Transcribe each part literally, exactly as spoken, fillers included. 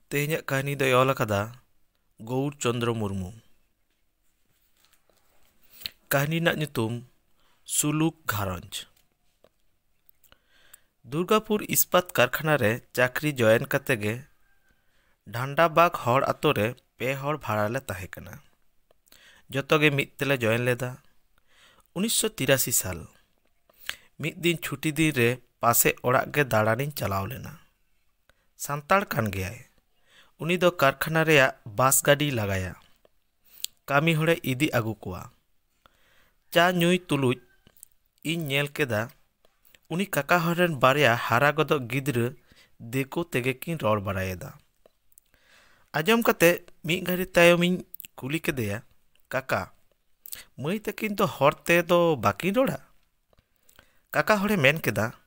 ᱛᱮᱦᱮᱧᱟᱜ ᱠᱟᱹᱦᱱᱤ ᱫᱚᱭ ᱚᱞ ᱟᱠᱟᱫᱟ ᱜᱳᱣᱩᱨ ᱪᱚᱸᱫᱽᱨᱚ ᱢᱩᱨᱢᱩ᱾ ᱠᱟᱹᱦᱱᱤ ᱨᱮᱱᱟᱜ ᱧᱩᱛᱩᱢ ᱥᱩᱞᱩᱠ ᱜᱷᱟᱨᱚᱸᱡᱽ᱾ ᱫᱩᱨᱜᱟᱯᱩᱨ ᱤᱥᱯᱟᱛ ᱠᱟᱨᱠᱷᱟᱱᱟ ᱨᱮ ᱪᱟᱹᱠᱨᱤ ᱡᱚᱭᱮᱱ ᱠᱟᱛᱮ ᱜᱮ ᱰᱷᱟᱱᱰᱟᱵᱟᱜᱽ ᱦᱚᱲ ᱟᱛᱳ ᱨᱮ ᱯᱮ ᱦᱚᱲ ᱵᱷᱟᱲᱟ ᱞᱮ ᱛᱟᱦᱮᱸ ᱠᱟᱱᱟ᱾ ᱡᱚᱛᱚ ᱜᱮ ᱢᱤᱫ ᱛᱮᱞᱮ ᱡᱚᱭᱮᱱ ᱞᱮᱫᱟ᱾ ᱩᱱᱤᱥᱥᱚ ᱛᱤᱨᱟᱥᱤ ᱥᱟᱞ ᱢᱤᱫ ᱫᱤᱱ ᱪᱷᱩᱴᱤ ᱫᱤᱱ ᱨᱮ ᱯᱟᱥᱮ ᱚᱲᱟᱜ ᱜᱮ ᱫᱟᱬᱟᱱᱤᱧ ᱪᱟᱞᱟᱣ ᱞᱮᱱᱟ᱾ ᱥᱟᱱᱛᱟᱲ ᱠᱟᱱ ᱜᱮᱭᱟᱭ᱾ ᱩᱱᱤ ᱫᱚ ᱠᱟᱨᱠᱷᱟᱱᱟ ᱨᱮᱭᱟᱜ ᱵᱟᱥ ᱜᱟᱹᱰᱤᱭ ᱞᱟᱜᱟᱭᱟ᱾ ᱠᱟᱹᱢᱤ ᱦᱚᱲᱮ ᱤᱫᱤ ᱟᱹᱜᱩ ᱠᱚᱣᱟ᱾ ᱪᱟ ᱧᱩᱭ ᱛᱩᱞᱩᱡ ᱤᱧ ᱧᱮᱞ ᱠᱮᱫᱟ, ᱩᱱᱤ ᱠᱟᱠᱟ ᱦᱚᱲ ᱨᱮᱱ ᱵᱟᱨᱭᱟ ᱦᱟᱨᱟ ᱜᱚᱫᱚᱜ ᱜᱤᱫᱽᱨᱟᱹ ᱫᱤᱠᱩ ᱛᱮᱜᱮ ᱠᱤᱱ ᱨᱚᱲ ᱵᱟᱲᱟᱭᱮᱫᱟ᱾ ᱟᱸᱡᱚᱢ ᱠᱟᱛᱮ ᱢᱤᱫ ᱜᱷᱟᱹᱲᱤ ᱛᱟᱭᱚᱢᱤᱧ ᱠᱩᱞᱤ ᱠᱮᱫᱮᱭᱟ, "ᱠᱟᱠᱟ, ᱢᱟᱹᱭ ᱛᱟᱹᱠᱤᱱ ᱫᱚ ᱦᱚᱲ ᱛᱮ ᱫᱚ ᱵᱟᱹᱠᱤᱱ ᱨᱚᱲᱟ?" ᱠᱟᱠᱟ ᱦᱚᱲᱮ ᱢᱮᱱ ᱠᱮᱫᱟ,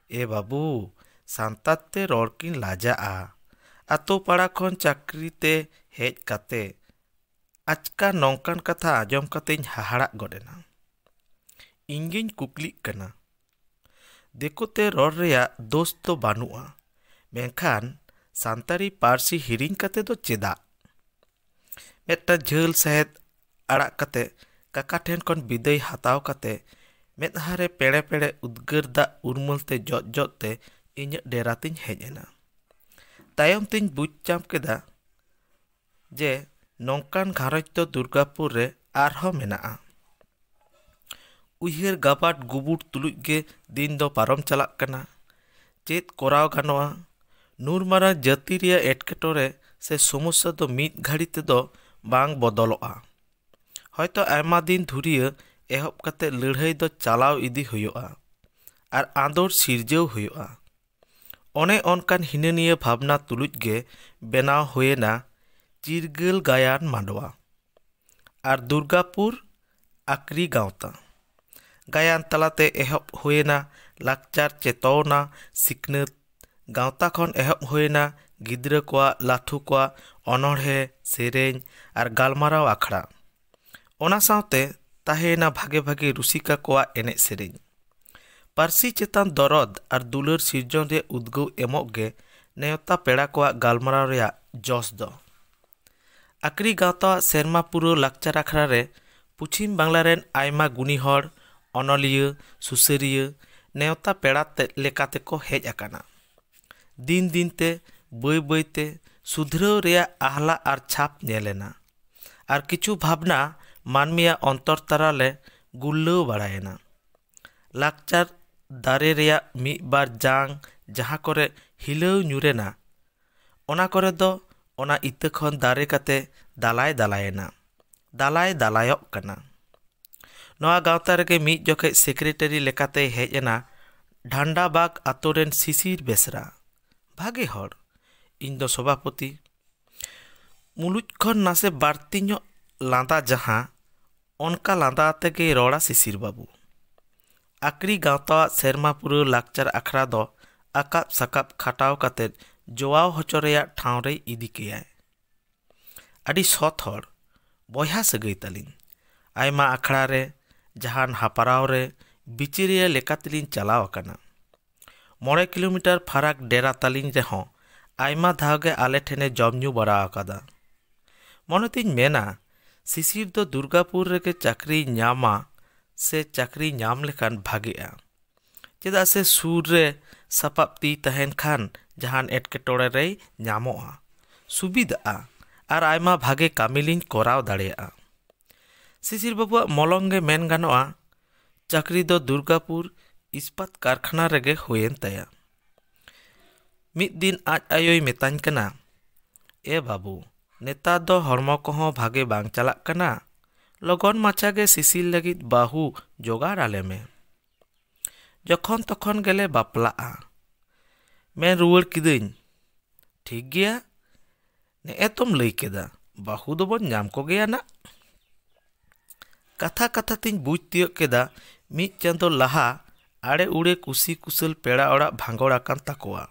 "ᱮ ᱵᱟᱹᱵᱩ, ᱥᱟᱱᱛᱟᱲ ᱛᱮ ᱨᱚᱲ ᱠᱤᱱ ᱞᱟᱡᱟᱜᱼᱟ᱾ ᱟᱛᱳ ᱯᱟᱲᱟ ᱠᱷᱚᱱ ᱪᱟᱹᱠᱨᱤ ᱛᱮ ᱦᱮᱡ ᱠᱟᱛᱮ ᱟᱪᱠᱟ ᱱᱚᱝᱠᱟᱱ ᱠᱟᱛᱷᱟ ᱟᱸᱡᱚᱢ ᱠᱟᱛᱮᱧ ᱦᱟᱦᱟᱲᱟᱜ ᱜᱚᱫ ᱮᱱᱟ᱾ ᱤᱧ ᱜᱤᱧ ᱠᱩᱠᱞᱤᱜ ᱠᱟᱱᱟ, ᱫᱤᱠᱩ ᱛᱮ ᱨᱚᱲ ᱨᱮᱭᱟᱜ ᱫᱳᱥ ᱫᱚ ᱵᱟᱹᱱᱩᱜᱼᱟ, ᱢᱮᱱᱠᱷᱟᱱ ᱥᱟᱱᱛᱟᱲᱤ ᱯᱟᱹᱨᱥᱤ ᱦᱤᱲᱤᱧ ᱠᱟᱛᱮ ᱫᱚ ᱪᱮᱫᱟᱜ?" ᱢᱤᱫᱴᱟᱝ ᱡᱷᱟᱹᱞ ᱥᱟᱦᱮᱫ ᱟᱲᱟᱜ ᱠᱟᱛᱮ, ᱠᱟᱠᱟ ᱴᱷᱮᱱ ᱠᱷᱚᱱ ᱵᱤᱫᱟᱹᱭ ᱦᱟᱛᱟᱣ ᱠᱟᱛᱮ, ᱢᱮᱫᱦᱟ ᱨᱮ ᱯᱮᱲᱮ ᱯᱮᱲᱮ ᱩᱫᱽᱜᱟᱹᱨ ᱫᱟᱜ ᱩᱨᱢᱟᱹᱞ ᱛᱮ ᱡᱚᱜ ᱡᱚᱜ ᱛᱮ ᱤᱧᱟᱹᱜ ᱰᱮᱨᱟ ᱛᱤᱧ ᱦᱮᱡ ᱮᱱᱟ᱾ ᱛᱟᱭᱚᱢ ᱛᱤᱧ ᱵᱩᱡᱽ ᱧᱟᱢ ᱠᱮᱫᱟ ᱡᱮ ᱱᱚᱝᱠᱟᱱ ᱜᱷᱟᱨᱚᱸᱡᱽ ᱫᱚ ᱫᱩᱨᱜᱟᱯᱩᱨ ᱨᱮ ᱟᱨᱦᱚᱸ ᱢᱮᱱᱟᱜᱼᱟ᱾ ᱩᱭᱦᱟᱹᱨ ᱜᱟᱵᱟᱴ ᱜᱩᱵᱩᱴ ᱛᱩᱞᱩᱡ ᱜᱮ ᱫᱤᱱ ᱫᱚ ᱯᱟᱨᱚᱢ ᱪᱟᱞᱟᱜ ᱠᱟᱱᱟ᱾ ᱪᱮᱫ ᱠᱚᱨᱟᱣ ᱜᱟᱱᱚᱜᱼᱟ? ᱱᱩᱨ ᱢᱟᱨᱟᱝ ᱡᱟᱹᱛᱤ ᱨᱮᱭᱟᱜ ᱮᱴᱠᱮᱴᱚᱬᱮ ᱥᱮ ᱥᱚᱢᱚᱥᱥᱟ ᱫᱚ ᱢᱤᱫ ᱜᱷᱟᱹᱲᱤ ᱛᱮᱫᱚ ᱵᱟᱝ ᱵᱚᱫᱚᱞᱚᱜᱼᱟ᱾ ᱦᱚᱭᱛᱚ ᱟᱭᱢᱟ ᱫᱤᱱ ᱫᱷᱩᱨᱤᱭᱟᱹ ᱮᱦᱚᱵ ᱠᱟᱛᱮ ᱞᱟᱹᱲᱦᱟᱹᱭ ᱫᱚ ᱪᱟᱞᱟᱣ ᱤᱫᱤ ᱦᱩᱭᱩᱜᱼᱟ ᱟᱨ ᱟᱸᱫᱳᱲ ᱥᱤᱨᱡᱟᱹᱣ ᱦᱩᱭᱩᱜᱼᱟ᱾ ᱚᱱᱮ ᱚᱱᱠᱟᱱ ᱦᱤᱱᱟᱹᱱᱤᱭᱟᱹ ᱵᱷᱟᱵᱽᱱᱟ ᱛᱩᱞᱩᱡ ᱜᱮ ᱵᱮᱱᱟᱣ ᱦᱩᱭᱮᱱᱟ ᱪᱤᱨᱜᱟᱹᱞ ᱜᱟᱭᱟᱱ ᱢᱟᱰᱣᱟ ᱟᱨ ᱫᱩᱨᱜᱟᱯᱩᱨ ᱟᱠᱨᱤ ᱜᱟᱶᱛᱟ᱾ ᱜᱟᱭᱟᱱ ᱛᱟᱞᱟᱛᱮ ᱮᱦᱚᱵ ᱦᱩᱭᱮᱱᱟ ᱞᱟᱠᱪᱟᱨ ᱪᱮᱛᱚᱱᱟ ᱥᱤᱠᱷᱱᱟᱹᱛ᱾ ᱜᱟᱶᱛᱟ ᱠᱷᱚᱱ ᱮᱦᱚᱵ ᱦᱩᱭᱮᱱᱟ ᱜᱤᱫᱽᱨᱟᱹ ᱠᱚᱣᱟᱜ, ᱞᱟᱹᱴᱷᱩ ᱠᱚᱣᱟᱜ ᱚᱱᱚᱬᱦᱮ, ᱥᱮᱨᱮᱧ ᱟᱨ ᱜᱟᱞᱢᱟᱨᱟᱣ ᱟᱠᱷᱲᱟ᱾ ᱚᱱᱟ ᱥᱟᱶᱛᱮ ᱛᱟᱦᱮᱸᱭᱮᱱᱟ ᱵᱷᱟᱜᱮ ᱵᱷᱟᱜᱮ ᱨᱩᱥᱤᱠᱟ ᱠᱚᱣᱟᱜ ᱮᱱᱮᱡ ᱥᱮᱨᱮᱧ᱾ ᱯᱟᱹᱨᱥᱤ ᱪᱮᱛᱟᱱ ᱫᱚᱨᱚᱫ ᱟᱨ ᱫᱩᱞᱟᱹᱲ ᱥᱤᱨᱡᱚᱱ ᱨᱮ ᱩᱫᱽᱜᱟᱹᱣ ᱮᱢᱚᱜ ᱜᱮ ᱱᱮᱣᱛᱟ ᱯᱮᱲᱟ ᱠᱚᱣᱟᱜ ᱜᱟᱞᱢᱟᱨᱟᱣ ᱨᱮᱭᱟᱜ ᱡᱚᱥ ᱫᱚ᱾ ᱟᱠᱨᱤ ᱜᱟᱶᱛᱟᱣᱟᱜ ᱥᱮᱨᱢᱟ ᱯᱩᱨᱟᱹᱣ ᱞᱟᱠᱪᱟᱨ ᱟᱠᱷᱲᱟ ᱨᱮ ᱯᱚᱪᱷᱤᱢ ᱵᱟᱝᱞᱟ ᱨᱮᱱ ᱟᱭᱢᱟ ᱜᱩᱱᱤ ᱦᱚᱲ, ᱚᱱᱚᱞᱤᱭᱟᱹ, ᱥᱩᱥᱟᱹᱨᱤᱭᱟᱹ, ᱱᱮᱣᱛᱟ ᱯᱮᱲᱟ ᱛᱮ ᱞᱮᱠᱟᱛᱮ ᱠᱚ ᱦᱮᱡ ᱟᱠᱟᱱᱟ᱾ ᱫᱤᱱ ᱫᱤᱱ ᱛᱮ ᱵᱟᱹᱭ ᱵᱟᱹᱭ ᱛᱮ ᱥᱩᱫᱷᱨᱟᱹᱣ ᱨᱮᱭᱟᱜ ᱟᱦᱞᱟ ᱟᱨ ᱪᱷᱟᱯ ᱧᱮᱞ ᱮᱱᱟ, ᱟᱨ ᱠᱤᱪᱷᱩ ᱵᱷᱟᱵᱽᱱᱟ ᱢᱟᱹᱱᱢᱤᱭᱟᱜ ᱚᱱᱛᱚᱨ ᱛᱟᱞᱟ ᱨᱮ ᱜᱩᱨᱞᱟᱹᱣ ᱵᱟᱲᱟᱭᱮᱱᱟ᱾ ᱞᱟᱠᱪᱟᱨ ᱫᱟᱨᱮ ᱨᱮᱭᱟᱜ ᱢᱤᱫ ᱵᱟᱨ ᱡᱟᱝ ᱡᱟᱦᱟᱸ ᱠᱚᱨᱮ ᱦᱤᱞᱟᱹᱣ ᱧᱩᱨᱮᱱᱟ, ᱚᱱᱟ ᱠᱚᱨᱮ ᱫᱚ ᱚᱱᱟ ᱤᱛᱟᱹ ᱠᱷᱚᱱ ᱫᱟᱨᱮ ᱠᱟᱛᱮ ᱫᱟᱞᱟᱭ ᱫᱟᱞᱟᱭᱮᱱᱟ, ᱫᱟᱞᱟᱭ ᱫᱟᱞᱟᱭᱚᱜ ᱠᱟᱱᱟ᱾ ᱱᱚᱣᱟ ᱜᱟᱶᱛᱟ ᱨᱮᱜᱮ ᱢᱤᱫ ᱡᱚᱠᱷᱮᱡ ᱥᱮᱠᱨᱮᱴᱟᱨᱤ ᱞᱮᱠᱟᱛᱮᱭ ᱦᱮᱡ ᱮᱱᱟ ᱰᱷᱟᱱᱰᱟᱵᱟᱜᱽ ᱟᱛᱳ ᱨᱮᱱ ᱥᱤᱥᱤᱨ ᱵᱮᱥᱨᱟ᱾ ᱵᱷᱟᱜᱮ ᱦᱚᱲ, ᱤᱧ ᱫᱚ ᱥᱚᱵᱷᱟᱯᱚᱛᱤ᱾ ᱢᱩᱞᱩᱡ ᱠᱷᱚᱱ ᱱᱟᱥᱮ ᱵᱟᱹᱲᱛᱤ ᱧᱚᱜ ᱞᱟᱸᱫᱟ ᱡᱟᱦᱟᱸ, ᱚᱱᱠᱟ ᱞᱟᱸᱫᱟ ᱟᱛᱮ ᱜᱮᱭ ᱨᱚᱲᱟ ᱥᱤᱥᱤᱨ ᱵᱟᱹᱵᱩ᱾ ᱟᱠᱨᱤ ᱜᱟᱶᱛᱟᱣᱟᱜ ᱥᱮᱨᱢᱟ ᱯᱩᱨᱟᱹᱣ ᱞᱟᱠᱪᱟᱨ ᱟᱠᱷᱲᱟ ᱫᱚ ᱟᱠᱟᱵ ᱥᱟᱠᱟᱵ ᱠᱷᱟᱴᱟᱣ ᱠᱟᱛᱮ ᱡᱚᱣᱟᱣ ᱦᱚᱪᱚ ᱨᱮᱭᱟᱜ ᱴᱷᱟᱶ ᱨᱮᱭ ᱤᱫᱤ ᱠᱮᱭᱟᱭ᱾ ᱟᱹᱰᱤ ᱥᱚᱛ ᱦᱚᱲ, ᱵᱚᱭᱦᱟ ᱥᱟᱹᱜᱟᱹᱭ ᱛᱟᱹᱞᱤᱧ᱾ ᱟᱭᱢᱟ ᱟᱠᱷᱲᱟ ᱨᱮ, ᱡᱟᱦᱟᱱ ᱦᱟᱯᱟᱨᱟᱣ ᱨᱮ, ᱵᱤᱪᱟᱹᱨᱤᱭᱟᱹ ᱞᱮᱠᱟ ᱛᱮᱞᱤᱧ ᱪᱟᱞᱟᱣ ᱟᱠᱟᱱᱟ᱾ ᱢᱚᱬᱮ ᱠᱤᱞᱳᱢᱤᱴᱟᱨ ᱯᱷᱟᱨᱟᱠ ᱰᱮᱨᱟ ᱛᱟᱹᱞᱤᱧ ᱨᱮᱦᱚᱸ ᱟᱭᱢᱟ ᱫᱷᱟᱣ ᱜᱮ ᱟᱞᱮ ᱴᱷᱮᱱᱮ ᱡᱚᱢ ᱧᱩ ᱵᱟᱲᱟ ᱟᱠᱟᱫᱟ᱾ ᱢᱚᱱᱮ ᱛᱤᱧ ᱢᱮᱱᱟ, ᱥᱤᱥᱤᱨ ᱫᱚ ᱫᱩᱨᱜᱟᱯᱩᱨ ᱨᱮᱜᱮ ᱪᱟᱹᱠᱨᱤᱭ ᱧᱟᱢᱟ ᱥᱮ ᱪᱟᱹᱠᱨᱤ ᱧᱟᱢ ᱞᱮᱠᱷᱟᱱ ᱵᱷᱟᱜᱮᱜᱼᱟ᱾ ᱪᱮᱫᱟᱜ ᱥᱮ ᱥᱩᱨ ᱨᱮ ᱥᱟᱯᱟᱵ ᱛᱤ ᱛᱟᱦᱮᱱ ᱠᱷᱟᱱ ᱡᱟᱦᱟᱱ ᱮᱴᱠᱮᱴᱚᱬᱮ ᱨᱮᱭ ᱧᱟᱢᱚᱜᱼᱟ, ᱥᱩᱵᱤᱫᱷᱟᱜᱼᱟ, ᱟᱨ ᱟᱭᱢᱟ ᱵᱷᱟᱜᱮ ᱠᱟᱹᱢᱤ ᱞᱤᱧ ᱠᱚᱨᱟᱣ ᱫᱟᱲᱮᱭᱟᱜᱼᱟ᱾ ᱥᱤᱥᱤᱨ ᱵᱟᱹᱵᱩᱣᱟᱜ ᱢᱚᱞᱚᱝ ᱜᱮ ᱢᱮᱱ ᱜᱟᱱᱚᱜᱼᱟ, ᱪᱟᱹᱠᱨᱤ ᱫᱚ ᱫᱩᱨᱜᱟᱯᱩᱨ ᱤᱥᱯᱟᱛ ᱠᱟᱨᱠᱷᱟᱱᱟ ᱨᱮᱜᱮ ᱦᱩᱭᱮᱱ ᱛᱟᱭᱟ᱾ ᱢᱤᱫ ᱫᱤᱱ ᱟᱡ ᱟᱭᱳᱭ ᱢᱮᱛᱟᱧ ᱠᱟᱱᱟ, "ᱮ ᱵᱟᱹᱵᱩ, ᱱᱮᱛᱟᱨ ᱫᱚ ᱦᱚᱲᱢᱚ ᱠᱚᱦᱚᱸ ᱵᱷᱟᱜᱮ ᱵᱟᱝ ᱪᱟᱞᱟᱜ ᱠᱟᱱᱟ, ᱞᱚᱜᱚᱱ ᱢᱟᱪᱷᱟ ᱜᱮ ᱥᱤᱥᱤᱨ ᱞᱟᱹᱜᱤᱫ ᱵᱟᱹᱦᱩ ᱡᱚᱜᱟᱲ ᱟᱞᱮ ᱢᱮ᱾ ᱡᱚᱠᱷᱚᱱ ᱛᱚᱠᱷᱚᱱ ᱜᱮᱞᱮ ᱵᱟᱯᱞᱟᱜᱼᱟ᱾" ᱢᱮᱱ ᱨᱩᱣᱟᱹᱲ ᱠᱤᱫᱟᱹᱧ, "ᱴᱷᱤᱠ ᱜᱮᱭᱟ, ᱱᱮᱜᱼᱮ ᱛᱚᱢ ᱞᱟᱹᱭ ᱠᱮᱫᱟ, ᱵᱟᱹᱦᱩ ᱫᱚᱵᱚᱱ ᱧᱟᱢ ᱠᱚᱜᱮᱭᱟ ᱱᱟᱜ᱾" ᱠᱟᱛᱷᱟ ᱠᱟᱛᱷᱟ ᱛᱤᱧ ᱵᱩᱡᱽ ᱛᱤᱭᱳᱜ ᱠᱮᱫᱟ, ᱢᱤᱫ ᱪᱟᱸᱫᱚ ᱞᱟᱦᱟ ᱟᱲᱮ ᱩᱲᱮ ᱠᱩᱥᱤ ᱠᱩᱥᱟᱹᱞ ᱯᱮᱲᱟ ᱚᱲᱟᱜ ᱵᱷᱟᱸᱜᱚᱲ ᱟᱠᱟᱱ ᱛᱟᱠᱚᱣᱟ᱾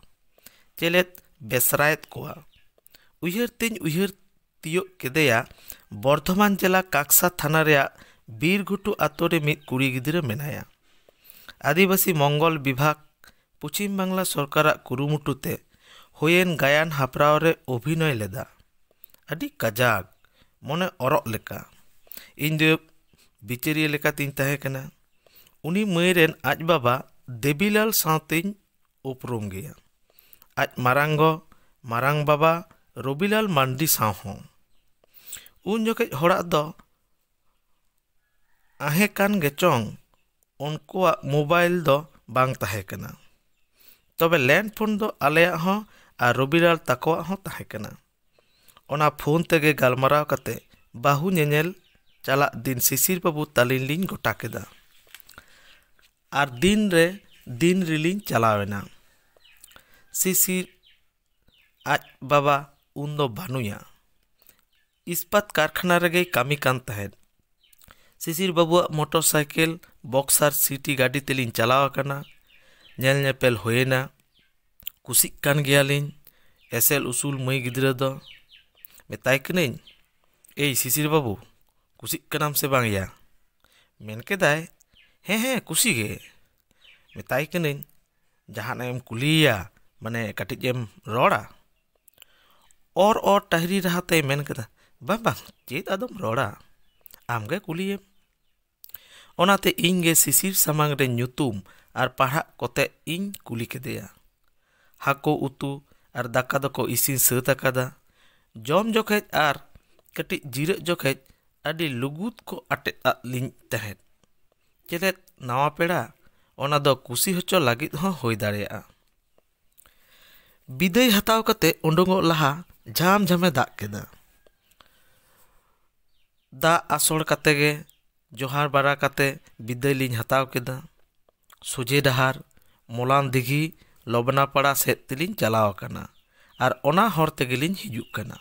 ᱪᱮᱞᱮᱫ ᱵᱮᱥᱨᱟᱭᱮᱫ ᱠᱚᱣᱟ᱾ ᱩᱭᱦᱟᱹᱨ ᱛᱤᱧ ᱩᱭᱦᱟᱹᱨ ᱛᱤᱭᱳᱜ ᱠᱮᱫᱮᱭᱟ, ᱵᱚᱨᱫᱷᱚᱢᱟᱱ ᱡᱮᱞᱟ ᱠᱟᱸᱠᱥᱟ ᱛᱷᱟᱱᱟ ᱨᱮᱭᱟᱜ ᱵᱤᱨᱜᱷᱩᱴᱩ ᱟᱛᱳ ᱨᱮ ᱢᱤᱫ ᱠᱩᱲᱤ ᱜᱤᱫᱽᱨᱟᱹ ᱢᱮᱱᱟᱭᱟ᱾ ᱟᱹᱫᱤᱵᱟᱹᱥᱤ ᱢᱚᱝᱜᱚᱞ ᱵᱤᱵᱷᱟᱜᱽ ᱯᱚᱪᱷᱤᱢ ᱵᱟᱝᱞᱟ ᱥᱚᱨᱠᱟᱨᱟᱜ ᱠᱩᱨᱩᱢᱩᱴᱩ ᱛᱮ ᱦᱩᱭᱮᱱ ᱜᱟᱭᱟᱱ ᱦᱟᱯᱲᱟᱣ ᱨᱮ ᱚᱵᱷᱤᱱᱚᱭ ᱞᱮᱫᱟ᱾ ᱟᱹᱰᱤ ᱠᱟᱡᱟᱠ, ᱢᱚᱱᱮ ᱚᱨᱚᱜ ᱞᱮᱠᱟ᱾ ᱤᱧ ᱫᱚ ᱵᱤᱪᱟᱹᱨᱤᱭᱟᱹ ᱞᱮᱠᱟᱛᱤᱧ ᱛᱟᱦᱮᱸ ᱠᱟᱱᱟ᱾ ᱩᱱᱤ ᱢᱟᱹᱭ ᱨᱮᱱ ᱟᱡ ᱵᱟᱵᱟ ᱫᱮᱵᱤᱞᱟᱞ ᱥᱟᱶᱛᱮᱧ ᱩᱯᱨᱩᱢ ᱜᱮᱭᱟ᱾ ᱟᱡ ᱢᱟᱨᱟᱝ ᱜᱚ, ᱢᱟᱨᱟᱝ ᱵᱟᱵᱟ ᱨᱚᱵᱤᱞᱟᱞ ᱢᱟᱱᱰᱤ ᱥᱟᱶ ᱦᱚᱸ᱾ ᱩᱱ ᱡᱚᱠᱷᱮᱡ ᱦᱚᱲᱟᱜ ᱫᱚ ᱟᱦᱮᱸ ᱠᱟᱱ ᱜᱮᱪᱚᱝ, ᱩᱱᱠᱩᱣᱟᱜ ᱢᱳᱵᱟᱭᱤᱞ ᱫᱚ ᱵᱟᱝ ᱛᱟᱦᱮᱸ ᱠᱟᱱᱟ᱾ ᱛᱚᱵᱮ ᱞᱮᱱᱰ ᱯᱷᱳᱱ ᱫᱚ ᱟᱞᱮᱭᱟᱜ ᱦᱚᱸ ᱟᱨ ᱨᱚᱵᱤᱞᱟᱞ ᱛᱟᱠᱚᱣᱟᱜ ᱦᱚᱸ ᱛᱟᱦᱮᱸ ᱠᱟᱱᱟ᱾ ᱚᱱᱟ ᱯᱷᱳᱱ ᱛᱮᱜᱮ ᱜᱟᱞᱢᱟᱨᱟᱣ ᱠᱟᱛᱮ ᱵᱟᱹᱦᱩ ᱧᱮᱧᱮᱞ ᱪᱟᱞᱟᱜ ᱫᱤᱱ ᱥᱤᱥᱤᱨ ᱵᱟᱹᱵᱩ ᱛᱟᱹᱞᱤᱧ ᱞᱤᱧ ᱜᱚᱴᱟ ᱠᱮᱫᱟ᱾ ᱟᱨ ᱫᱤᱱ ᱨᱮ ᱫᱤᱱ ᱨᱮᱞᱤᱧ ᱪᱟᱞᱟᱣ ᱮᱱᱟ᱾ ᱥᱤᱥᱤᱨ ᱟᱡ ᱵᱟᱵᱟ ᱩᱱᱫᱚ ᱵᱟᱹᱱᱩᱭᱟ᱾ ᱤᱥᱯᱟᱛ ᱠᱟᱨᱠᱷᱟᱱᱟ ᱨᱮᱜᱮᱭ ᱠᱟᱹᱢᱤ ᱠᱟᱱ ᱛᱟᱦᱮᱸᱫ᱾ ᱥᱤᱥᱤᱨ ᱵᱟᱹᱵᱩᱣᱟᱜ ᱢᱚᱴᱚᱨ ᱥᱟᱭᱠᱮᱞ ᱵᱚᱠᱥᱟᱨ ᱥᱤᱴᱤ ᱜᱟᱹᱰᱤ ᱛᱮᱞᱤᱧ ᱪᱟᱞᱟᱣ ᱟᱠᱟᱱᱟ᱾ ᱧᱮᱞ ᱧᱮᱯᱮᱞ ᱦᱩᱭᱮᱱᱟ᱾ ᱠᱩᱥᱤᱜ ᱠᱟᱱ ᱜᱮᱭᱟᱞᱤᱧ᱾ ᱮᱥᱮᱞ ᱩᱥᱩᱞ ᱢᱟᱹᱭ ᱜᱤᱫᱽᱨᱟᱹ ᱫᱚ᱾ ᱢᱮᱛᱟᱭ ᱠᱟᱹᱱᱟᱹᱧ, "ᱮᱭ ᱥᱤᱥᱤᱨ ᱵᱟᱹᱵᱩ, ᱠᱩᱥᱤᱜ ᱠᱟᱱᱟᱢ ᱥᱮ ᱵᱟᱝ ᱭᱟ?" ᱢᱮᱱ ᱠᱮᱫᱟᱭ, "ᱦᱮᱸ, ᱦᱮᱸ, ᱠᱩᱥᱤ ᱜᱮ᱾" ᱢᱮᱛᱟᱭ ᱠᱟᱹᱱᱟᱹᱧ, "ᱡᱟᱦᱟᱱᱟᱜ ᱮᱢ ᱠᱩᱞᱤᱭᱮᱭᱟ, ᱢᱟᱱᱮ ᱠᱟᱹᱴᱤᱡ ᱮᱢ ᱨᱚᱲᱟ?" ᱚᱨ ᱚᱨ ᱴᱟᱦᱨᱤ ᱨᱟᱦᱟ ᱛᱮᱭ ᱢᱮᱱ ᱠᱮᱫᱟ, "ᱵᱟᱝ, ᱵᱟᱝ, ᱪᱮᱫ ᱟᱫᱚᱢ ᱨᱚᱲᱟ? ᱟᱢᱜᱮ ᱠᱩᱞᱤᱭᱮᱢ᱾" ᱚᱱᱟᱛᱮ ᱤᱧ ᱜᱮ ᱥᱤᱥᱤᱨ ᱥᱟᱢᱟᱝ ᱨᱮ ᱧᱩᱛᱩᱢ ᱟᱨ ᱯᱟᱲᱦᱟᱜ ᱠᱚᱛᱮ ᱤᱧ ᱠᱩᱞᱤ ᱠᱮᱫᱮᱭᱟ᱾ ᱦᱟᱹᱠᱩ ᱩᱛᱩ ᱟᱨ ᱫᱟᱠᱟ ᱫᱚᱠᱚ ᱤᱥᱤᱱ ᱥᱟᱹᱛ ᱟᱠᱟᱫᱟ᱾ ᱡᱚᱢ ᱡᱚᱠᱷᱮᱡ ᱟᱨ ᱠᱟᱹᱴᱤᱡ ᱡᱤᱨᱟᱹᱜ ᱡᱚᱠᱷᱮᱡ ᱟᱹᱰᱤ ᱞᱩᱜᱩᱫ ᱠᱚ ᱟᱴᱮᱫ ᱟᱫ ᱞᱤᱧ ᱛᱟᱦᱮᱸᱫ᱾ ᱪᱮᱞᱮᱫ ᱱᱟᱣᱟ ᱯᱮᱲᱟ, ᱚᱱᱟ ᱫᱚ ᱠᱩᱥᱤ ᱦᱚᱪᱚ ᱞᱟᱹᱜᱤᱫ ᱦᱚᱸ ᱦᱩᱭ ᱫᱟᱲᱮᱭᱟᱜᱼᱟ᱾ ᱵᱤᱫᱟᱹᱭ ᱦᱟᱛᱟᱣ ᱠᱟᱛᱮ ᱩᱰᱩᱝᱚᱜ ᱞᱟᱦᱟ ᱡᱷᱟᱢ ᱡᱷᱟᱢᱮ ᱫᱟᱜ ᱠᱮᱫᱟ᱾ ᱫᱟᱜ ᱟᱥᱚᱲ ᱠᱟᱛᱮ ᱜᱮ ᱡᱚᱦᱟᱨ ᱵᱟᱲᱟ ᱠᱟᱛᱮ ᱵᱤᱫᱟᱹᱭ ᱞᱤᱧ ᱦᱟᱛᱟᱣ ᱠᱮᱫᱟ᱾ ᱥᱚᱡᱷᱮ ᱰᱟᱦᱟᱨ ᱢᱚᱞᱟᱱ ᱫᱤᱜᱷᱤ ᱞᱚᱵᱱᱟᱯᱟᱲᱟ ᱥᱮᱫ ᱛᱮᱞᱤᱧ ᱪᱟᱞᱟᱣ ᱟᱠᱟᱱᱟ ᱟᱨ ᱚᱱᱟ ᱦᱚᱨ ᱛᱮᱜᱮᱞᱤᱧ ᱦᱤᱡᱩᱜ ᱠᱟᱱᱟ᱾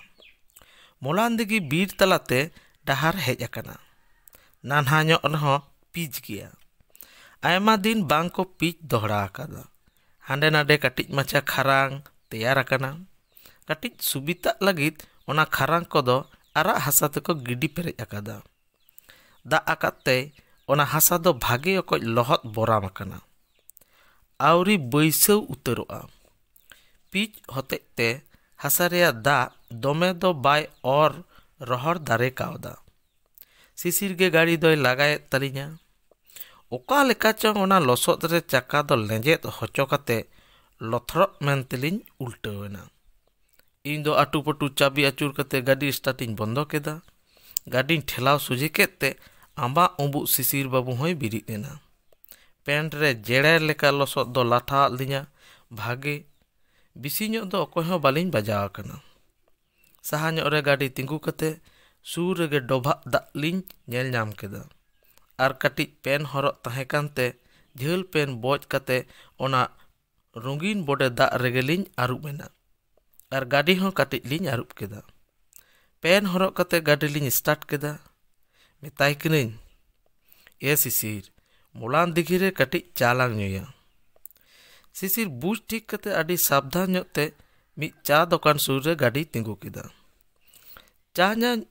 ᱢᱚᱞᱟᱱ ᱫᱤᱜᱷᱤ ᱵᱤᱨ ᱛᱟᱞᱟᱛᱮ ᱰᱟᱦᱟᱨ ᱦᱮᱡ ᱟᱠᱟᱱᱟ᱾ ᱱᱟᱱᱦᱟ ᱧᱚᱜ ᱨᱮᱦᱚᱸ ᱯᱤᱪ ᱜᱮᱭᱟ᱾ ᱟᱭᱢᱟ ᱫᱤᱱ ᱵᱟᱝ ᱠᱚ ᱯᱤᱪ ᱫᱚᱦᱲᱟ ᱟᱠᱟᱫᱟ᱾ ᱦᱟᱸᱰᱮ ᱱᱟᱰᱮ ᱠᱟᱹᱴᱤᱡ ᱢᱟᱪᱷᱟ ᱠᱷᱟᱨᱟᱝ ᱛᱮᱭᱟᱨ ᱟᱠᱟᱱᱟ᱾ ᱠᱟᱹᱴᱤᱡ ᱥᱩᱵᱤᱛᱟᱜ ᱞᱟᱹᱜᱤᱫ ᱚᱱᱟ ᱠᱷᱟᱨᱟᱝ ᱠᱚᱫᱚ ᱟᱨᱟᱜ ᱦᱟᱥᱟ ᱛᱮᱠᱚ ᱜᱤᱰᱤ ᱯᱮᱨᱮᱡ ᱟᱠᱟᱫᱟ᱾ ᱫᱟᱜ ᱟᱠᱟᱫ ᱛᱮ ᱚᱱᱟ ᱦᱟᱥᱟ ᱫᱚ ᱵᱷᱟᱜᱮ ᱚᱠᱚᱡ ᱞᱚᱦᱚᱫ ᱵᱚᱨᱟᱢ ᱟᱠᱟᱱᱟ᱾ ᱟᱹᱣᱨᱤ ᱵᱟᱹᱭᱥᱟᱹᱣ ᱩᱛᱟᱹᱨᱚᱜᱼᱟ᱾ ᱯᱤᱪ ᱦᱚᱛᱮᱡ ᱛᱮ ᱦᱟᱥᱟ ᱨᱮᱭᱟᱜ ᱫᱟᱜ ᱫᱚᱢᱮ ᱫᱚ ᱵᱟᱭ ᱚᱨ ᱨᱚᱦᱚᱲ ᱫᱟᱨᱮ ᱠᱟᱣᱫᱟ᱾ ᱥᱤᱥᱤᱨ ᱜᱮ ᱜᱟᱹᱰᱤ ᱫᱚᱭ ᱞᱟᱜᱟᱭᱮᱫ ᱛᱟᱹᱞᱤᱧᱟ᱾ ᱚᱠᱟ ᱞᱮᱠᱟ ᱪᱚᱝ ᱚᱱᱟ ᱞᱚᱥᱚᱫ ᱨᱮ ᱪᱟᱠᱟ ᱫᱚ ᱞᱮᱸᱡᱮᱫ ᱦᱚᱪᱚ ᱠᱟᱛᱮ ᱞᱚᱛᱷᱨᱚᱜ ᱢᱮᱱ ᱛᱮᱞᱤᱧ ᱩᱞᱴᱟᱹᱣ ᱮᱱᱟ᱾ ᱤᱧ ᱫᱚ ᱟᱹᱴᱩ ᱯᱟᱹᱴᱩ ᱪᱟᱵᱤ ᱟᱹᱪᱩᱨ ᱠᱟᱛᱮ ᱜᱟᱹᱰᱤ ᱥᱴᱟᱨᱴ ᱤᱧ ᱵᱚᱱᱫᱚ ᱠᱮᱫᱟ᱾ ᱜᱟᱹᱰᱤᱧ ᱴᱷᱮᱞᱟᱣ ᱥᱚᱡᱷᱮ ᱠᱮᱫ ᱛᱮ ᱟᱢᱵᱟᱜ ᱩᱸᱵᱩᱜ ᱥᱤᱥᱤᱨ ᱵᱟᱹᱵᱩ ᱦᱚᱸᱭ ᱵᱤᱨᱤᱫ ᱮᱱᱟ᱾ ᱯᱮᱱᱴ ᱨᱮ ᱡᱮᱲᱮᱨ ᱞᱮᱠᱟ ᱞᱚᱥᱚᱫ ᱫᱚ ᱞᱟᱴᱷᱟ ᱟᱫ ᱞᱤᱧᱟ᱾ ᱵᱷᱟᱜᱮ ᱵᱮᱥᱤ ᱧᱚᱜ ᱫᱚ ᱚᱠᱚᱭ ᱦᱚᱸ ᱵᱟᱹᱞᱤᱧ ᱵᱟᱡᱟᱣ ᱟᱠᱟᱱᱟ᱾ ᱥᱟᱦᱟ ᱧᱚᱜ ᱨᱮ ᱜᱟᱹᱰᱤ ᱛᱤᱸᱜᱩ ᱠᱟᱛᱮ ᱥᱩᱨ ᱨᱮᱜᱮ ᱰᱚᱵᱷᱟᱜ ᱫᱟᱜ ᱞᱤᱧ ᱧᱮᱞ ᱧᱟᱢ ᱠᱮᱫᱟ᱾ ᱟᱨ ᱠᱟᱹᱴᱤᱡ ᱯᱮᱱ ᱦᱚᱨᱚᱜ ᱛᱟᱦᱮᱸ ᱠᱟᱱᱛᱮ ᱡᱷᱟᱹᱞ ᱯᱮᱱ ᱵᱚᱡ ᱠᱟᱛᱮ ᱚᱱᱟ ᱨᱚᱸᱜᱤᱱ ᱵᱚᱰᱮ ᱫᱟᱜ ᱨᱮᱜᱮ ᱞᱤᱧ ᱟᱹᱨᱩᱵ ᱮᱱᱟ᱾ ᱟᱨ ᱜᱟᱹᱰᱤ ᱦᱚᱸ ᱠᱟᱹᱴᱤᱡ ᱞᱤᱧ ᱟᱹᱨᱩᱵ ᱠᱮᱫᱟ᱾ ᱯᱮᱱ ᱦᱚᱨᱚᱜ ᱠᱟᱛᱮ ᱜᱟᱹᱰᱤ ᱞᱤᱧ ᱥᱴᱟᱨᱴ ᱠᱮᱫᱟ᱾ ᱢᱮᱛᱟᱭ ᱠᱟᱹᱱᱟᱹᱧ, "ᱮ ᱥᱤᱥᱤᱨ, ᱢᱚᱞᱟᱱ ᱫᱤᱜᱷᱤ ᱨᱮ ᱠᱟᱹᱴᱤᱡ ᱪᱟ ᱞᱟᱝ ᱧᱩᱭᱟ᱾" ᱥᱤᱥᱤᱨ ᱵᱩᱡᱽ ᱴᱷᱤᱠ ᱠᱟᱛᱮ ᱟᱹᱰᱤ ᱥᱟᱵᱫᱷᱟᱱ ᱧᱚᱜ ᱛᱮ ᱢᱤᱫ ᱪᱟ ᱫᱚᱠᱟᱱ ᱥᱩᱨ ᱨᱮ ᱜᱟᱹᱰᱤ ᱛᱤᱸᱜᱩ ᱠᱮᱫᱟ᱾ ᱪᱟ ᱧᱟ-,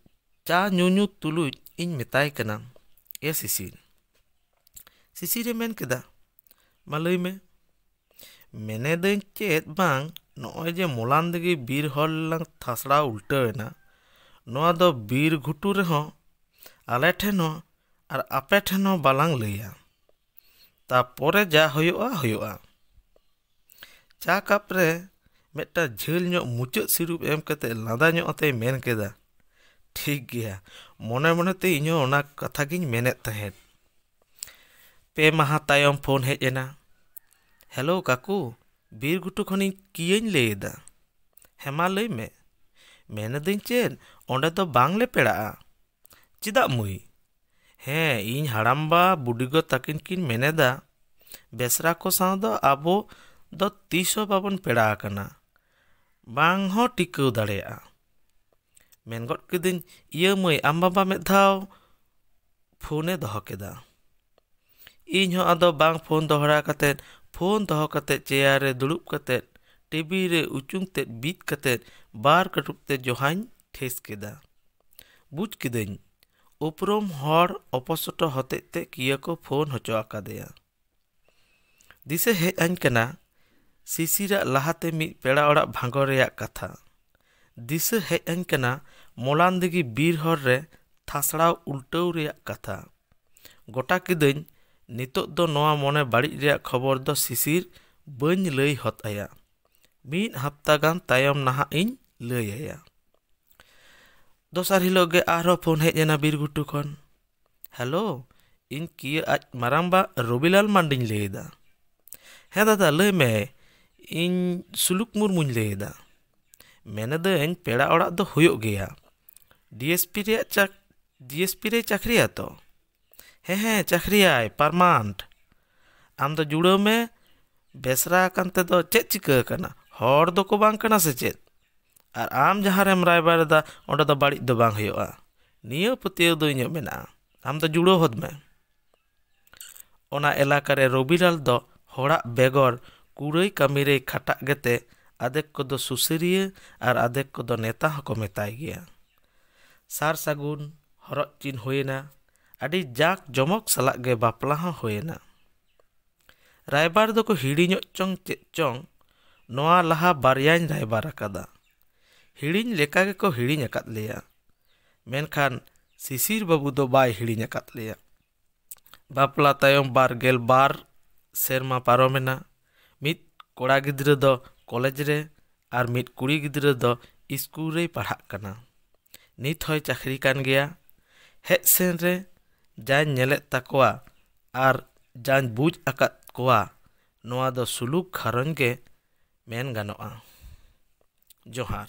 ᱪᱟ ᱧᱩ ᱧᱩ ᱛᱩᱞᱩᱡ ᱤᱧ ᱢᱮᱛᱟᱭ ᱠᱟᱱᱟ, "ᱮ ᱥᱤᱥᱤᱨ, ᱥᱤᱥᱤᱨᱮ ᱢᱮᱱ ᱠᱮᱫᱟ, ᱢᱟ ᱞᱟᱹᱭ ᱢᱮ᱾" ᱢᱮᱱᱮᱫᱟᱹᱧ ᱪᱮᱫ ᱵᱟᱝ, ᱱᱚᱜᱼᱚᱭ ᱡᱮ ᱢᱚᱞᱟᱱ ᱫᱤᱜᱷᱤ ᱵᱤᱨ ᱦᱚᱨ ᱞᱟᱝ ᱛᱷᱟᱥᱲᱟᱣ ᱩᱞᱴᱟᱹᱣ ᱮᱱᱟ, ᱱᱚᱣᱟ ᱫᱚ ᱵᱤᱨ ᱜᱷᱩᱴᱩ ᱨᱮᱦᱚᱸ ᱟᱞᱮ ᱴᱷᱮᱱ ᱦᱚᱸ ᱟᱨ ᱟᱯᱮ ᱴᱷᱮᱱ ᱦᱚᱸ ᱵᱟᱞᱟᱝ ᱞᱟᱹᱭᱟ᱾ ᱛᱟᱯᱚᱨᱮ ᱡᱟ ᱦᱩᱭᱩᱜᱼᱟ, ᱦᱩᱭᱩᱜᱼᱟ᱾ ᱪᱟ ᱠᱟᱯ ᱨᱮ ᱢᱤᱫᱴᱟᱝ ᱡᱷᱟᱹᱞ ᱧᱚᱜ ᱢᱩᱪᱟᱹᱫ ᱥᱤᱨᱩᱯ ᱮᱢ ᱠᱟᱛᱮ ᱞᱟᱸᱫᱟ ᱧᱚᱜ ᱟᱛᱮᱭ ᱢᱮᱱ ᱠᱮᱫᱟ, "ᱴᱷᱤᱠ ᱜᱮᱭᱟ, ᱢᱚᱱᱮ ᱢᱚᱱᱮᱛᱮ ᱤᱧᱦᱚᱸ ᱚᱱᱟ ᱠᱟᱛᱷᱟ ᱜᱤᱧ ᱢᱮᱱᱮᱫ ᱛᱟᱦᱮᱸᱫ᱾" ᱯᱮ ᱢᱟᱦᱟ ᱛᱟᱭᱚᱢ ᱯᱷᱳᱱ ᱦᱮᱡ ᱮᱱᱟ᱾ "ᱦᱮᱞᱳ ᱠᱟᱠᱩ, ᱵᱤᱨ ᱜᱷᱩᱴᱩ ᱠᱷᱚᱱᱤᱧ ᱠᱤᱭᱟᱹᱧ ᱞᱟᱹᱭ ᱮᱫᱟ᱾" "ᱦᱮᱸ, ᱢᱟ ᱞᱟᱹᱭ ᱢᱮ᱾" "ᱢᱮᱱᱮᱫᱟᱹᱧ ᱪᱮᱫ, ᱚᱸᱰᱮ ᱫᱚ ᱵᱟᱝ ᱞᱮ ᱯᱮᱲᱟᱜᱼᱟ?" "ᱪᱮᱫᱟᱜ ᱢᱟᱹᱭ?" "ᱦᱮᱸ, ᱤᱧ ᱦᱟᱲᱟᱢᱵᱟ ᱵᱩᱰᱤᱜᱚ ᱛᱟᱹᱠᱤᱱ ᱠᱤᱱ ᱢᱮᱱᱮᱫᱟ, ᱵᱮᱥᱨᱟ ᱠᱚ ᱥᱟᱶ ᱫᱚ ᱟᱵᱚ ᱫᱚ ᱛᱤᱥ ᱦᱚᱸ ᱵᱟᱵᱚᱱ ᱯᱮᱲᱟ ᱟᱠᱟᱱᱟ, ᱵᱟᱝ ᱦᱚᱸ ᱴᱤᱠᱟᱹᱣ ᱫᱟᱲᱮᱭᱟᱜᱼᱟ᱾" ᱢᱮᱱ ᱜᱚᱫ ᱠᱤᱫᱟᱹᱧ, "ᱤᱭᱟᱹ ᱢᱟᱹᱭ, ᱟᱢ ᱵᱟᱵᱟ ᱢᱤᱫ ᱫᱷᱟᱣ ᱯᱷᱳᱱᱮ ᱫᱚᱦᱚ ᱠᱮᱫᱟ᱾" ᱤᱧ ᱦᱚᱸ ᱟᱫᱚ ᱵᱟᱝ ᱯᱷᱳᱱ ᱫᱚᱦᱲᱟ ᱠᱟᱛᱮᱫ, ᱯᱷᱳᱱ ᱫᱚᱦᱚ ᱠᱟᱛᱮᱫ ᱪᱮᱭᱟᱨ ᱨᱮ ᱫᱩᱲᱩᱵ ᱠᱟᱛᱮᱫ, ᱴᱤᱵᱷᱤ ᱨᱮ ᱩᱪᱩᱝ ᱛᱮᱫ ᱵᱤᱫ ᱠᱟᱛᱮᱫ ᱵᱟᱨ ᱠᱟᱹᱴᱩᱵ ᱛᱮ ᱡᱚᱦᱟᱧ ᱴᱷᱮᱥ ᱠᱮᱫᱟ᱾ ᱵᱩᱡᱽ ᱠᱤᱫᱟᱹᱧ, ᱩᱯᱨᱩᱢ ᱦᱚᱲ ᱚᱯᱚᱥᱚᱴᱚ ᱦᱚᱛᱮᱡ ᱛᱮ ᱠᱤᱭᱟᱹ ᱠᱚ ᱯᱷᱳᱱ ᱦᱚᱪᱚ ᱟᱠᱟᱫᱮᱭᱟ᱾ ᱫᱤᱥᱟᱹ ᱦᱮᱡ ᱟᱹᱧ ᱠᱟᱱᱟ, ᱥᱤᱥᱤᱨᱟᱜ ᱞᱟᱦᱟᱛᱮ ᱢᱤᱫ ᱯᱮᱲᱟ ᱚᱲᱟᱜ ᱵᱷᱟᱸᱜᱚᱲ ᱨᱮᱭᱟᱜ ᱠᱟᱛᱷᱟ᱾ ᱫᱤᱥᱟᱹ ᱦᱮᱡ ᱟᱹᱧ ᱠᱟᱱᱟ ᱢᱚᱞᱟᱱ ᱫᱤᱜᱷᱤ ᱵᱤᱨ ᱦᱚᱨ ᱨᱮ ᱛᱷᱟᱥᱲᱟᱣ ᱩᱞᱴᱟᱹᱣ ᱨᱮᱭᱟᱜ ᱠᱟᱛᱷᱟ᱾ ᱜᱚᱴᱟ ᱠᱤᱫᱟᱹᱧ, ᱱᱤᱛᱚᱜ ᱫᱚ ᱱᱚᱣᱟ ᱢᱚᱱᱮ ᱵᱟᱹᱲᱤᱡ ᱨᱮᱭᱟᱜ ᱠᱷᱚᱵᱚᱨ ᱫᱚ ᱥᱤᱥᱤᱨ ᱵᱟᱹᱧ ᱞᱟᱹᱭ ᱦᱚᱫ ᱟᱭᱟ᱾ ᱢᱤᱫ ᱦᱟᱯᱛᱟ ᱜᱟᱱ ᱛᱟᱭᱚᱢ ᱱᱟᱦᱟᱜ ᱤᱧ ᱞᱟᱹᱭ ᱟᱭᱟ᱾ ᱫᱚᱥᱟᱨ ᱦᱤᱞᱳᱜ ᱜᱮ ᱟᱨᱦᱚᱸ ᱯᱷᱳᱱ ᱦᱮᱡ ᱮᱱᱟ ᱵᱤᱨ ᱜᱷᱩᱴᱩ ᱠᱷᱚᱱ᱾ "ᱦᱮᱞᱳ, ᱤᱧ ᱠᱤᱭᱟᱹ ᱟᱡ ᱢᱟᱨᱟᱝᱵᱟ ᱨᱚᱵᱤᱞᱟᱞ ᱢᱟᱱᱰᱤᱧ ᱞᱟᱹᱭ ᱮᱫᱟ᱾" "ᱦᱮᱸ ᱫᱟᱫᱟ, ᱞᱟᱹᱭ ᱢᱮ, ᱤᱧ ᱥᱩᱞᱩᱠ ᱢᱩᱨᱢᱩᱧ ᱞᱟᱹᱭ ᱮᱫᱟ᱾ ᱢᱮᱱᱮᱫᱟᱹᱧ, ᱯᱮᱲᱟ ᱚᱲᱟᱜ ᱫᱚ ᱦᱩᱭᱩᱜ ᱜᱮᱭᱟ, ᱰᱤᱮᱥᱯᱤ ᱨᱮᱭᱟᱜ ᱪᱟᱠ ᱰᱤᱮᱥᱯᱤ ᱨᱮᱭ ᱪᱟᱹᱠᱨᱤᱭᱟ ᱛᱚ?" "ᱦᱮᱸ ᱦᱮᱸ, ᱪᱟᱹᱠᱨᱤᱭᱟᱭ ᱯᱟᱨᱢᱟᱱᱴ᱾ ᱟᱢ ᱫᱚ ᱡᱩᱲᱟᱹᱣ ᱢᱮ, ᱵᱮᱥᱨᱟ ᱟᱠᱟᱱ ᱛᱮᱫᱚ ᱪᱮᱫ ᱪᱤᱠᱟᱹ ᱟᱠᱟᱱᱟ? ᱦᱚᱲ ᱫᱚᱠᱚ ᱵᱟᱝ ᱠᱟᱱᱟ ᱥᱮ ᱪᱮᱫ? ᱟᱨ ᱟᱢ ᱡᱟᱦᱟᱸ ᱨᱮᱢ ᱨᱟᱭᱵᱟᱨ ᱮᱫᱟ, ᱚᱸᱰᱮ ᱫᱚ ᱵᱟᱹᱲᱤᱡ ᱫᱚ ᱵᱟᱝ ᱦᱩᱭᱩᱜᱼᱟ᱾ ᱱᱤᱭᱟᱹ ᱯᱟᱹᱛᱭᱟᱹᱣ ᱫᱚ ᱤᱧᱟᱹᱜ ᱢᱮᱱᱟᱜᱼᱟ, ᱟᱢ ᱫᱚ ᱡᱩᱲᱟᱹᱣ ᱦᱚᱫ ᱢᱮ᱾" ᱚᱱᱟ ᱮᱞᱟᱠᱟ ᱨᱮ ᱨᱚᱵᱤᱞᱟᱞ ᱫᱚ ᱦᱚᱲᱟᱜ ᱵᱮᱜᱚᱨ ᱠᱩᱲᱟᱹᱭ ᱠᱟᱹᱢᱤ ᱨᱮᱭ ᱠᱷᱟᱴᱟᱜ ᱜᱮᱛᱮ ᱟᱫᱷᱮᱠ ᱠᱚᱫᱚ ᱥᱩᱥᱟᱹᱨᱤᱭᱟᱹ ᱟᱨ ᱟᱫᱷᱮᱠ ᱠᱚᱫᱚ ᱱᱮᱛᱟ ᱦᱚᱸᱠᱚ ᱢᱮᱛᱟᱭ ᱜᱮᱭᱟ᱾ ᱥᱟᱨ ᱥᱟᱹᱜᱩᱱ ᱦᱚᱨᱚᱜ ᱪᱤᱱ ᱦᱩᱭᱮᱱᱟ᱾ ᱟᱹᱰᱤ ᱡᱟᱸᱠ ᱡᱚᱢᱚᱠ ᱥᱟᱞᱟᱜ ᱜᱮ ᱵᱟᱯᱞᱟ ᱦᱚᱸ ᱦᱩᱭᱮᱱᱟ᱾ ᱨᱟᱭᱵᱟᱨ ᱫᱚᱠᱚ ᱦᱤᱲᱤᱧᱚᱜ ᱪᱚᱝ ᱪᱮᱫ ᱪᱚᱝ, ᱱᱚᱣᱟ ᱞᱟᱦᱟ ᱵᱟᱨᱭᱟᱧ ᱨᱟᱭᱵᱟᱨ ᱟᱠᱟᱫᱟ᱾ ᱦᱤᱲᱤᱧ ᱞᱮᱠᱟ ᱜᱮᱠᱚ ᱦᱤᱲᱤᱧ ᱟᱠᱟᱫ ᱞᱮᱭᱟ, ᱢᱮᱱᱠᱷᱟᱱ ᱥᱤᱥᱤᱨ ᱵᱟᱹᱵᱩ ᱫᱚ ᱵᱟᱭ ᱦᱤᱲᱤᱧ ᱟᱠᱟᱫ ᱞᱮᱭᱟ᱾ ᱵᱟᱯᱞᱟ ᱛᱟᱭᱚᱢ ᱵᱟᱨ ᱜᱮᱞ ᱵᱟᱨ ᱥᱮᱨᱢᱟ ᱯᱟᱨᱚᱢᱮᱱᱟ᱾ ᱢᱤᱫ ᱠᱚᱲᱟ ᱜᱤᱫᱽᱨᱟᱹ ᱫᱚ ᱠᱚᱞᱮᱡᱽ ᱨᱮ ᱟᱨ ᱢᱤᱫ ᱠᱩᱲᱤ ᱜᱤᱫᱽᱨᱟᱹ ᱫᱚ ᱤᱥᱠᱩᱞ ᱨᱮᱭ ᱯᱟᱲᱦᱟᱜ ᱠᱟᱱᱟ᱾ ᱱᱤᱛ ᱦᱚᱸᱭ ᱪᱟᱹᱠᱨᱤ ᱠᱟᱱ ᱜᱮᱭᱟ᱾ ᱦᱮᱡ ᱥᱮᱱ ᱨᱮ ᱡᱟᱧ ᱧᱮᱞᱮᱫ ᱛᱟᱠᱚᱣᱟ ᱟᱨ ᱡᱟᱧ ᱵᱩᱡᱽ ᱟᱠᱟᱫ ᱠᱚᱣᱟ, ᱱᱚᱣᱟ ᱫᱚ ᱥᱩᱞᱩᱠ ᱜᱷᱟᱨᱚᱸᱡᱽ ᱜᱮ ᱢᱮᱱ ᱜᱟᱱᱚᱜᱼᱟ᱾ ᱡᱚᱦᱟᱨ᱾